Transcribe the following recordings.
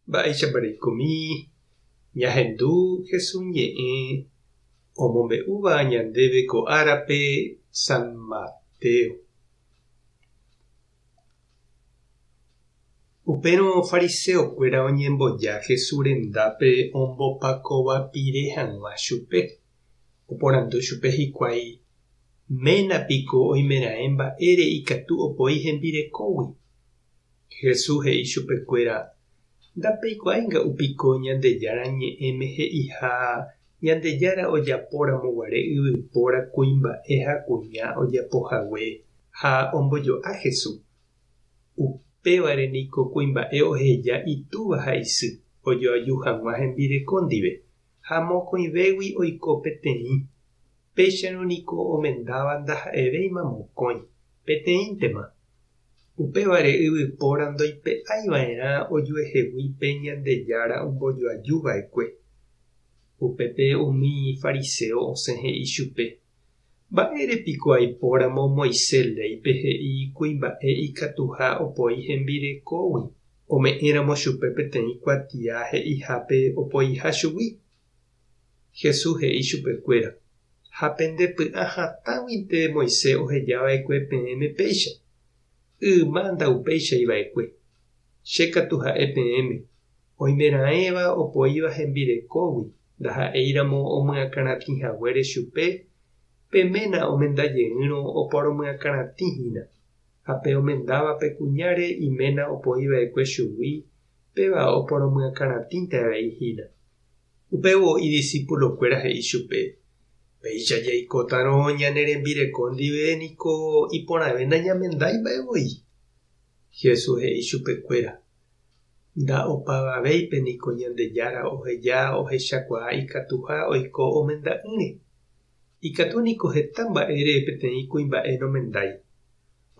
Mba'éichapa reikomi ñahendu Jesús ñe'ẽ omombe'úva ñandéve ko árape San Mateo. Upérõ fariseokuéra oñemboja Jesús rendápe ombopakovapire hag̃ua chupe. Oporandu chupe hikuái, Ména piko oimeraẽ mba'ére ikatu opoi hembirekógui? Jesús he'i chupekuéra, Ndapeikuaái nga'u piko Ñandejára Ñe'ẽme he'iha Ñandejára ojapóramo guare yvypóra kuimba'e ha kuña ojapo hague ha ombojo'a Jesús. Upévare niko kuimba'e oheja itúva ha isy ojoaju hag̃ua hembireko ndive, ha mokõivégui oiko peteĩ. Péicharõ niko omendáva ndaha'evéima mokõi, peteĩntema. Upévare yvypóra ndoipe'ái va'erã ojuehegui pe Ñandejára ombojoaju va'ekue. Upépe umi fariséo osẽ he'i chupe, Mba'ére piko aipóramo Moisés léipe he'i kuimba'e ikatuha opoi hembirekógui ome'ẽramo chupe peteĩ kuatia he'ihápe opoiha chugui? Jesús he'i chupekuéra, Ha pende py'a hatãguinte Moisés oheja va'ekue peẽme péicha. Yma ndaupéichai va'ekue. Che katu ha'e peẽme, oimeraẽva opoíva hembirekógui ndaha'éiramo omyakãratĩ haguére chupe, pe ména omenda jeýrõ oporomyakãratĩ hína, ha pe omendáva pe kuñáre iména opoi va'ekue chugui, péva oporomyakãratĩnte avei hína. Upévo idisípulokuéra he'i chupe, Péicha jaikótarõ ñane rembireko ndive niko iporãve nañamendái mba'e voi. Jesús he'i chupekuéra, Nda'opavavéipe niko Ñandejára oheja ohechakuaa ikatuha oiko omenda'ỹre. Ikatu niko heta mba'ére peteĩ kuimba'e nomendái.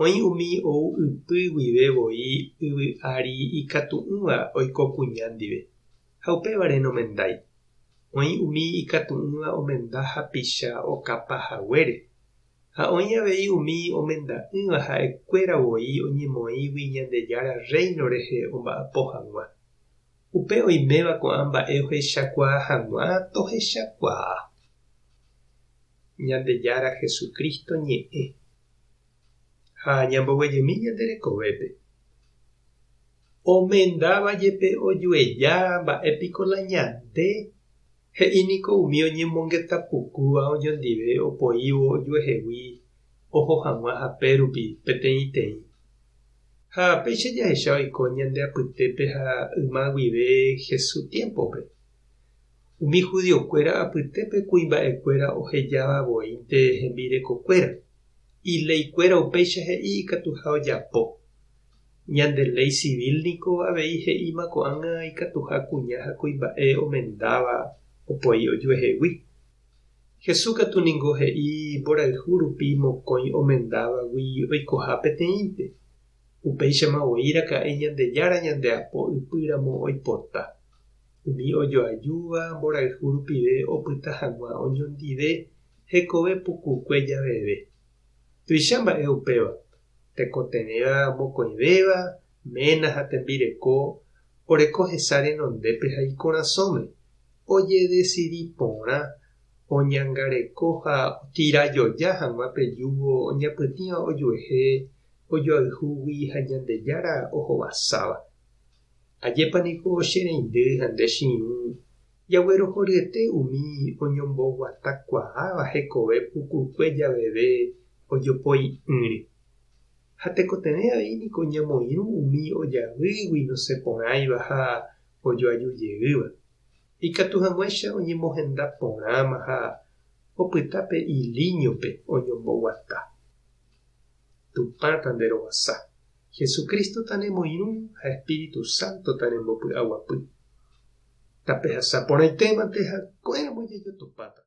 Oĩ umi ou ypy guive voi yvy ári ikatu'ỹva oiko kuña ndive. Ha upévare nomendái. Oĩ umi ikatu'ỹva omenda hapicha okapa haguére. Ha oĩ avei umi omenda'ỹva ha'ekuéra voi oñemoĩgui Ñandejára Rréino rehe omba'apo hag̃ua. Upe oiméva ko'ã mba'e ohechakuaa hag̃ua tohechakuaa. Ñandejára Jesucristo ñe'ẽ. Ha ñamboguejymi ñande rekovépe. Omendáva jepe ojueja mba'e piko la ñande, he'i niko umi oñemongeta pukúva oñondive opoívo ojuehegui oho hag̃ua hape rupi peteĩteĩ. Ha péicha jahecha oiko ñande apytépe ha yma guive Jesús tiémpope. Umi judiokuéra apytépe kuimba'ekuéra ohejáva voínte hembirekokuéra. Ileikuéra upéicha he'i ikatuha ojapo. Ñande léi civil niko avei he'íma ko'ág̃a ikatuha kuña ha kuimba'e omendáva opoi ojuehegui. Jesús katu ningo he'i mborayhu rupi mokõi omendávagui oikoha peteĩnte. Upéichama voi raka'e Ñandejára ñandeapo ypýramo oipota, umi ojoajúva mborayhu rupive opyta hag̃ua oñondive hekove pukukue javeve. Tuicha mba'e upéva, Tekotevẽva mokõivéva, ména ha tembireko, oreko hesa renondépe ha ikorasõme, ojedesidi porã, oñangareko ha otira joja hag̃ua pe júgo oñapytĩva ojuehe ojoayhúgui ha Ñandejára ohovasáva. Ajépa niko che reindy ha nde che irũ jaguerohoryete umi oñomboguatakuaáva hekove pukukue javeve ojopoi'ỹre. Ha tekotevẽ avei niko ñamoirũ umi ojavýgui nosẽporãiva ha ojoajujeýva, ikatu hag̃uáicha oñemohenda porãma ha opyta pe ilíñope oñomboguata. Tupã tanderovasa, Jesucristo tanemoirũ ha Espíritu Santo tanembopy'aguapy. Tapehasa porãitémante ha ko'ẽramo jajotopáta.